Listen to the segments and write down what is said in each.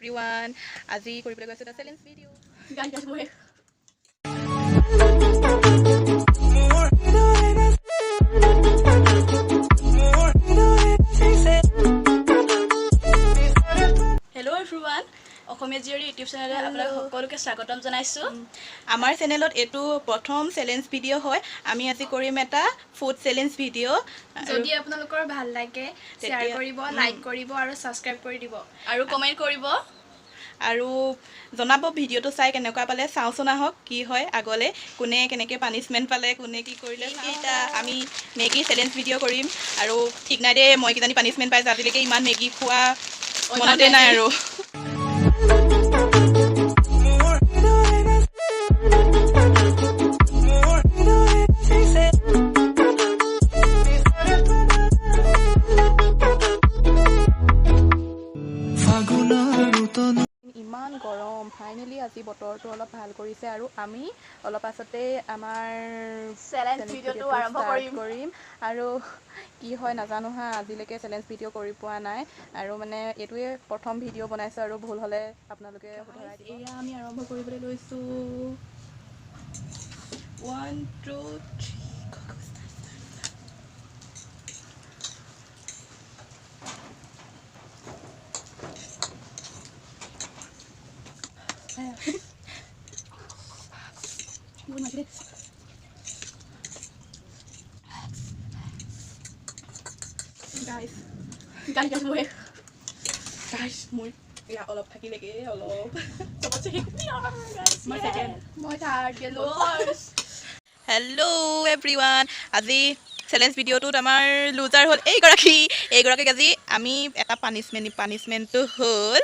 Everyone, আজি কৰিবলৈ গৈছোঁ এটা চেলেঞ্জ ভিডিঅ'। হেল্ল' এভৰিৱান, অসমীয়া জীয়ৰী ইউটিউব চেনেলত আপোনালোক সকলোকে স্বাগতম জনাইছোঁ। আমাৰ চেনেলত এইটো প্ৰথম চেলেঞ্জ ভিডিঅ' হয়। আমি আজি কৰিম এটা ফুড চেলেঞ্জ ভিডিঅ'। যদি আপোনালোকৰ ভাল লাগে, শ্বেয়াৰ কৰিব, লাইক কৰিব আৰু ছাবস্ক্ৰাইব কৰি দিব। আৰু কমেণ্ট কৰিব। আৰু জনাব ভিডিঅ'টো চাই কেনেকুৱা পালে। চাওঁচোন আহক কি হয় আগলৈ, কোনে কেনেকৈ পানিছমেণ্ট পালে, কোনে কি কৰিলে। এতিয়া আমি মেগী চেলেঞ্জ ভিডিঅ' কৰিম আৰু ঠিক নাই দেই, মই কিজানি পানিছমেণ্ট পাইছোঁ। আজিলৈকে ইমান মেগী খোৱা মনতে নাই আৰু। ইমান গৰম, ফাইনেলি আজি বতৰটো অলপ ভাল কৰিছে আৰু আমি অলপ পাছতেই আমাৰ চেলেঞ্জ ভিডিঅ'টো আৰম্ভ কৰিম। কৰিম আৰু কি হয় নাজানো হা, আজিলৈকে চেলেঞ্জ ভিডিঅ' কৰি পোৱা নাই আৰু মানে এইটোৱে প্ৰথম ভিডিঅ' বনাইছোঁ আৰু ভুল হ'লে আপোনালোকে শুধৰাই দিব। এয়া আমি আৰম্ভ কৰিবলৈ লৈছোঁ। 1, 2, 3। গাইছ, গাইছ, মই গাইছ, মোৰ এয়া অলপ থাকিলেগে অলপ। মই ছেকেণ্ড। মই থাৰ্ড গেলো। হেল্ল' এভৰিৱান, আজি চেলেঞ্জ ভিডিঅ'টোত আমাৰ লুজাৰ হ'ল এইগৰাকী। এইগৰাকীক আজি আমি এটা পানিছমেণ্ট, পানিছমেণ্টটো হ'ল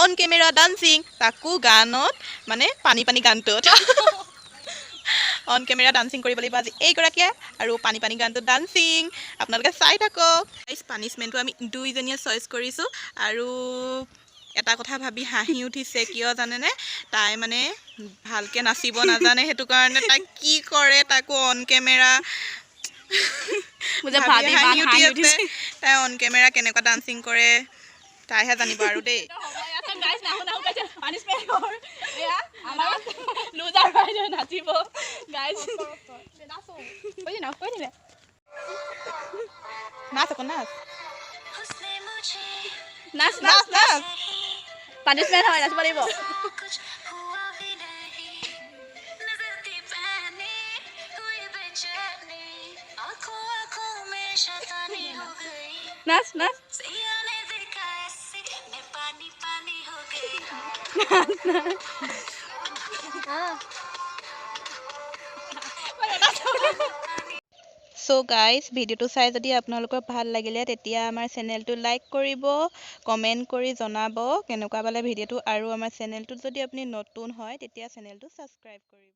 অন কেমেৰা ডান্সিং, তাকো গানত, মানে পানী পানী গানটোত অন কেমেৰা ডান্সিং কৰিব লাগিব আজি এইগৰাকীয়ে আৰু পানী পানী গানটোত ডান্সিং। আপোনালোকে চাই থাকক। পানিছমেণ্টটো আমি দুইজনীয়ে চইচ কৰিছোঁ আৰু এটা কথা ভাবি হাঁহি উঠিছে, কিয় জানেনে? তাই মানে ভালকৈ নাচিব নাজানে, সেইটো কাৰণে তাই কি কৰে তাকো অন কেমেৰা। মোৰ যে ভাবি ইমান হাঁহি উঠি হাঁহি আছে। উঠিছে। তাই অন কেমেৰা কেনেকুৱা ডান্সিং কৰে তাইহে জানিব আৰু দেই। গাইছ, নাহো নাহো গাইছ, পানিছমেণ্ট এয়া আমাৰ লুজাৰ বাইদেউ নাচিব গাইছ। কৈ দিলে। নাচ আকৌ, নাচ। নাচ। নাচ। নাচ। নাচ। পানিছমেণ্ট হয়, নাচিব লাগিব। कुछ हुआ भी नहीं, नजर थी पहनी हुई बेचैनी, आंखों आंखों में शैतानी हो गई। নাচ নাচ। सैया ने देखा ऐसे मैं पानी पानी हो गई। নাচ নাচ। চ' গাইজ, ভিডিঅ'টো চাই যদি আপোনালোকৰ ভাল লাগিলে, তেতিয়া আমাৰ চেনেলটো লাইক কৰিব, কমেণ্ট কৰি জনাব কেনেকুৱা পালে ভিডিঅ'টো আৰু আমাৰ চেনেলটোত যদি আপুনি নতুন হয়, তেতিয়া চেনেলটো ছাবস্ক্ৰাইব কৰিব।